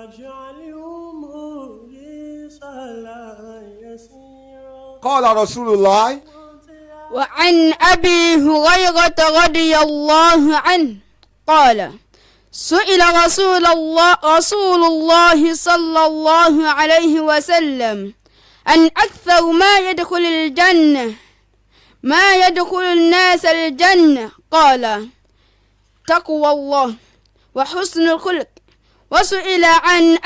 واجعل أموري سهلا يسيرا. قال رسول الله. وعن أبي هريرة رضي الله عنه قال: سئل رسول الله صلى الله عليه وسلم عن أكثر ما يدخل الجنة، ما يدخل الناس الجنة، قال: تقوى الله وحسن الخلق. وسئل عن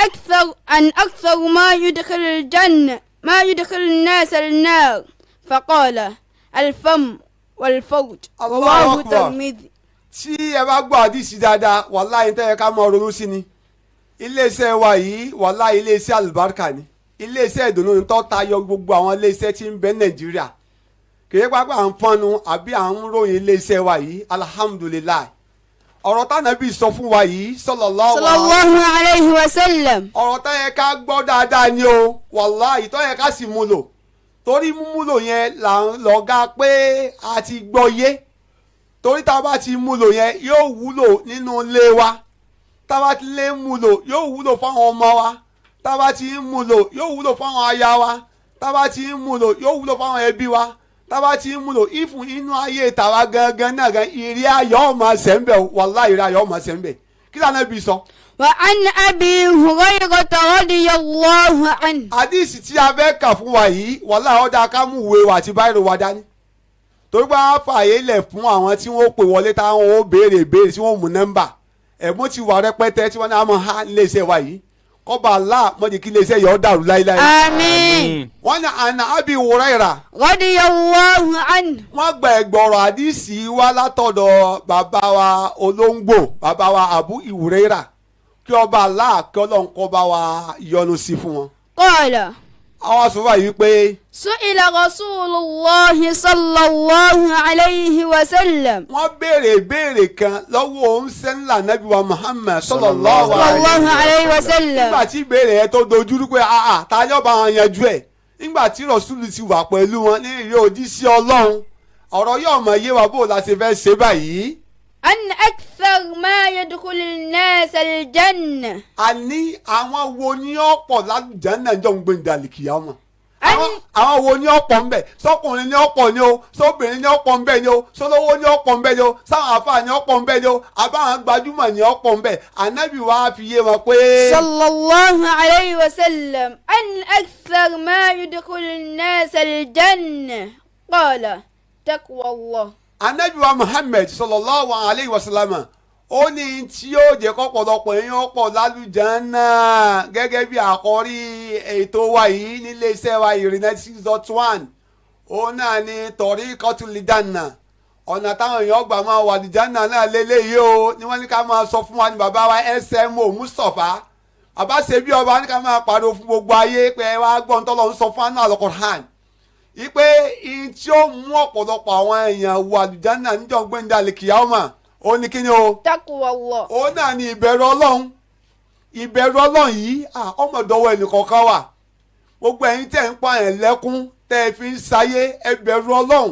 أكثر ما يدخل الجنة، ما يدخل الناس النار، فقال: الفم والفرج. الله رواه أكبر. الترمذي. Tí ẹ bá gbọ́ àdìsí dáadáa, wàláhì, tẹ́ ẹ ká mọ ronú sí ni. Iléeṣẹ́ wa yìí, wàláhì, iléeṣẹ́ àlùbáríkà ni, iléeṣẹ́ ìdùnnú ni tó tayọ gbogbo àwọn iléeṣẹ́ tí ń bẹ Nàìjíríà. Kìí pápá à ń fọnnu àbí à ń ròyìn iléeṣẹ́ wa yìí. Alhamdulillahi, ọ̀rọ̀ tánàbí sọ fún wa yìí, sallallahu صلى الله عليه وسلم. ọ̀rọ̀ tó yẹ ká gbọ́ dáadáa ni o, wàláhì, tó yẹ ká sì mú lò, torí múmúlò yẹn là ń lọ́gá pé a ti gbọ́ yé, torí tá a bá ti mú lò yẹn, yóò wúlò nínú ilé wa. Tá a bá ti lè mú lò, yóò wúlò fáwọn ọmọ wa. Tá a bá ti ń mú lò, yóò wúlò fáwọn aya wa. Tá a bá ti ń mú lò, yóò wúlò fáwọn ẹbí wa. Tá a bá ti ń mú lò ìfún inú ayé tàwa gangan náà gan, ìrí ayọ̀ máa ṣẹ̀ ń bẹ̀. Wàláhì, ìrí ayọ̀ máa ṣẹ̀ ń bẹ̀. Kí lànà bí sọ? وعن أبي هريرة رضي الله عنه. Àdìsí tí a fẹ́ kà fún wa yìí, wàláhì, ó dáa ká mú ìwé wa àti báyìí wa dání, torí pé a fààyè lẹ̀ fún àwọn tí wọ́n pè wọlé, táwọn ó béèrè béèrè, tí wọ́n mú nọ́mbà. Ẹ̀bùn ti wà rẹpẹtẹ tí wọ́n ní àmọ́ ha iléeṣẹ́ wa yìí. Kọ́ba Allah mọ̀jì kí iléeṣẹ́ yìí ó dàrú láíláí. آمين. Wọ́n ní عن أبي هريرة رضي الله عنه. Wọ́n gba ẹ̀gbọ̀rọ̀ àdìsí wa látọ̀dọ̀ bàbá wa olóńgbò, bàbá wa Abu Huraira, kí ọba Allah, kí Ọlọ́run kó bá wa yọ́nú sí fún wọn. قال: Àwọn sọ wáyé wípé سئل رسول الله صلى الله عليه وسلم. Wọ́n béèrè ìbéèrè kan lọ́wọ́ òǹsẹ́ńlá nàbí wa Muhammad صلى الله صلى الله عليه وسلم. Nígbà tí ìbéèrè yẹn tó dojúrú pé àà, ta ni ó bá wọn yanjú ẹ̀, nígbà tí Rọ̀ṣúlù ti wà pẹ̀lú wọn ní ìrírí òjíṣẹ́ Ọlọ́run, ọ̀rọ̀ yóò mọ̀ yé wa, bó la ṣe fẹ́ ṣe báyìí? أن أكثر ما يدخل الناس الجنة. Àní àwọn wo ni ọ̀pọ̀ lálùjánnà jọ ń gbẹ̀ǹdà àlìkìyàmọ̀? Àwọn wo ni ọ̀pọ̀ ń bẹ̀? Sọkùnrin ni ọ̀pọ̀ ni o, sóbìnrin ni ọ̀pọ̀ ń bẹ̀ ni o, sólówó ni ọ̀pọ̀ ń bẹ̀ ni o, sáwọn àfáà ni ọ̀pọ̀ ń bẹ̀ ni o, àbáwọn gbajúmọ̀ ni ọ̀pọ̀ ń bẹ̀? Ànábì wa fi yé wọn pé صلى الله عليه وسلم أن أكثر ما يدخل الناس الجنة، قال: تقوى الله. Ànábì wa Muhammad صلى الله عليه وسلم, ó ní tí yóò jẹ́ kọ́pọ̀lọpọ̀ èèyàn pọ̀ lálùjánnà, gẹ́gẹ́ bí àkọ́rí ètò wa yìí nílé iṣẹ́ wa, Ìrìnà 6.1, òun náà ni طريقة الجنة, ọ̀nà táwọn èèyàn gbà máa wà lùjánnà náà lélẹ́yìí o, ni wọ́n ní ká máa sọ fún wa ní bàbá wa SMO Mustapha, bàbá ṣe bí ọba, ní ká máa pariwo fún gbogbo ayé pé ẹ wá gbọ́n tọ́lọ́ ń sọ fún anú Al-Qur'an, ipe ihun tí ó mú ọ̀pọ̀lọpọ̀ àwọn èèyàn wọ àlùjánnà níjọ́ gbẹ̀ndà àlìkìyámà, ó ní kíni o? تقوى الله. Òun náà ní ìbẹ̀rù Ọlọ́run. Ìbẹ̀rù Ọlọ́run yìí, ọmọdọ̀wọ́ ẹnìkọ̀ọ̀kan wà. Gbogbo ẹ̀yin tẹ̀ ń pààyàn lẹ́kún, tẹ́ ẹ fi ń sayé, ẹ bẹ̀rù Ọlọ́run.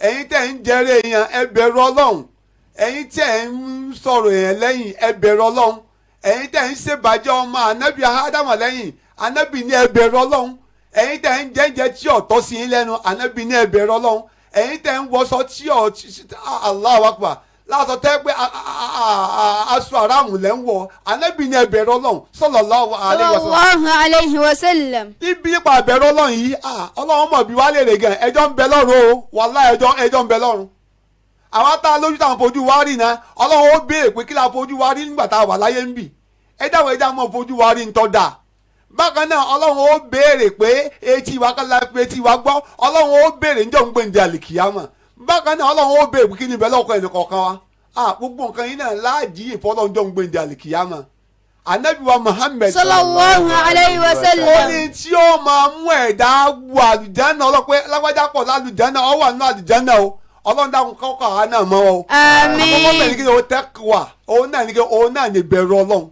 Ẹ̀yin tẹ̀ ń jẹrẹ èèyàn, ẹ bẹ̀rù Ọlọ́run. Ẹ̀yin tẹ̀ ń sọ̀rọ̀ èèyàn lẹ́yìn, ẹ bẹ̀rù Ọlọ́run. Ẹ̀yin tẹ̀ ń ṣèbàjẹ́ ọmọ ànábì Ádámà lẹ́yìn, ànábì ní ẹ bẹ̀rù Ọlọ́run. Ẹ̀yin tẹ̀ ń jẹ́jẹ́ tí ọ̀tọ́ sí yín lẹ́nu, ànábì ní ẹ bẹ̀rù Ọlọ́run. Ẹ̀yin tẹ̀ ń wọṣọ tí ọ̀, Allahu Akbar, láṣọ tẹ́ pé aṣọ àràmù lẹ́ ń wọ̀, ànábì ní ẹ bẹ̀rù Ọlọ́run, صلى الله عليه وسلم. صلى الله عليه وسلم. Níbi nípa ìbẹ̀rù Ọlọ́run yìí, Ọlọ́run mọ̀ bí wàá lè rè gan. Ẹjọ́ ń bẹ lọ́run o, wàláhì, ẹjọ́ ń bẹ lọ́run. Àwa tá a lójú táwọn fojú wa rí náà, Ọlọ́run ó béèrè pé kí la fojú wa rí nígbà tá a wà láyé ń bì. Ẹ dáwọ́, ẹ dá mọ́ fojú wa rí ń tọ́ da. Bákan náà, Ọlọ́run ó béèrè pé etí wa kálá pé etí wa gbọ́, Ọlọ́run ó béèrè níjọ́ ń gbèǹde àlìkìyàmọ̀. Bákan náà, Ọlọ́run ó béèrè pé kí ni ìbẹ̀ lọ́kọ̀ ẹnì kọ̀ọ̀kan wa. Gbogbo nǹkan yìí náà láàjì ìfọlọ́njọ́ ń gbèǹde àlìkìyàmọ̀. Anabi wa Muhammed صلى الله عليه ó وسلم. ní tí ó máa mú ẹ̀dá wọ àlùjáná, ọlọ́pẹ́ lágbájá pọ̀ lálùjáná, ọ wà nínú àlùjáná o. Ọlọ́run dákun, kọ́kọ́ àwa náà mọ́ o. Àkọ́kọ́ bẹ̀rẹ̀ ní kí ni o? تقوى. Òun náà ní kí òun náà ní bẹ̀rù Ọlọ́run.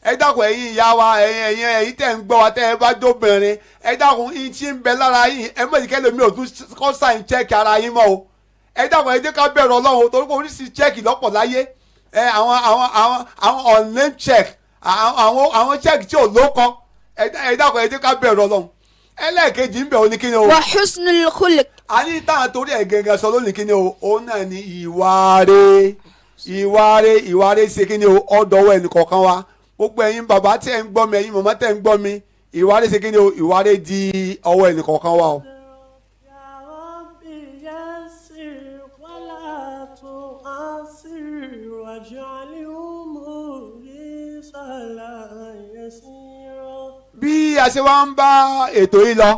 Ẹ dákun, ẹ̀yin ìyá wa, ẹ̀yin tẹ̀ ń gbọ́ wa, tẹ́ ẹ bá jóbìnrin, ẹ dákun, yín tí ń bẹ lára yín, ẹ mọ̀ ìkẹ́lẹ́ mi ò tún kọ́ sáyìn check ara yín mọ́ o. Ẹ dákun, ẹ jẹ́ ká bẹ̀rù Ọlọ́run o, torí pé oríṣi check lọ́pọ̀ láyé. Ẹ àwọn unnamed check, Àwọn check tí ò lóko. Ẹ dákun, ẹ jẹ́ ká bẹ̀rù Ọlọ́run. Ẹlẹ́ẹ̀kejì ń bẹ̀, ó ní kíni o? وحسن الخلق. A ní táwọn torí ẹ̀ gẹ́gẹ́ sọ lónìí, kíni o? Òun náà ni ìwà rẹ̀, ìwà rẹ̀, ìwà rẹ̀ ṣe kíni o? Ọ̀dọ̀wọ́ ẹnìkọ̀ọ̀kan wa. Gbogbo ẹ̀yin bàbá tẹ̀ ń gbọ́ mi, ẹ̀yin màmá tẹ̀ ń gbọ́ mi, ìwà rẹ̀ ṣe kíni o? Ìwà rẹ̀ di ọwọ́ ẹnìkọ̀ọ̀kan wa o. يا رب يسر ولا تعسر واجعل أموري سهلا يسيرا. Bí a ṣe wá ń bá ètò yìí lọ,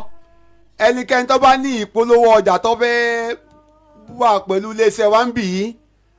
ẹnikẹ́ni tó bá ní ìpolówó ọjà tó fẹ́ wà pẹ̀lú iléeṣẹ́ wa ń bì yìí.